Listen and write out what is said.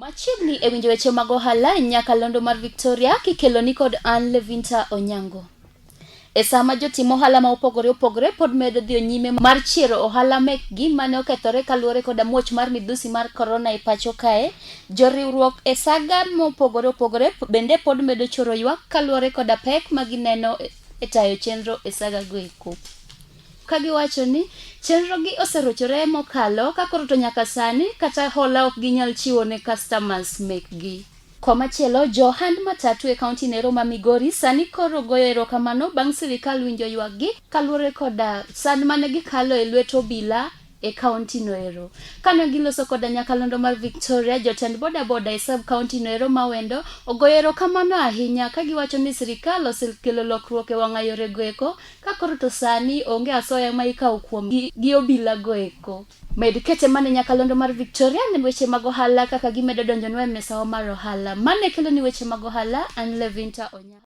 Machiegni e winjo weche mag ohala nyakalondo mar Victoria kikeloni kod an Levinta Onyango. E sama jotim ohala ma opogore opogore pod medo dhiyo nyime mar chiero ohala mekgi mane okethore kaluwore koda muoch mar midhusi mar korona e pacho kae, joriwruok e saga mopogore opogore bende pod medo choro ywak kaluwore koda pek ma gineno e tayo chenro e saga go eko. Ka giwacho ni chenrogi oserochore mokalo ka koro to nyaka sani kata hola ok ginyal chiwo ne customers mekgi. Komachielo, jo ohand matatu e kaunti nero ma Migori sani koro goyo erokamano bang' sirikal winjo ywakgi kaluwore koda sand mane gikalo e lwet obila e kaunti noero. Kane giloso koda nyakalondo mar Victoria, jotend boda boda e sub kaunti noero ma Wendo ogoyo erokamano ahinya ka giwacho ni sirikal osekelo lokruok e wang'a yore goeko ka koro to sani onge asoya ma ikawo kuom gi, gi obila goeko. Med kete mane nyakalondo mar Victoria ne weche mag ohala kaka gimedo donjonwa e mesawa mar ohala. Mane kelo ni weche mag ohala, an Levinta Onya.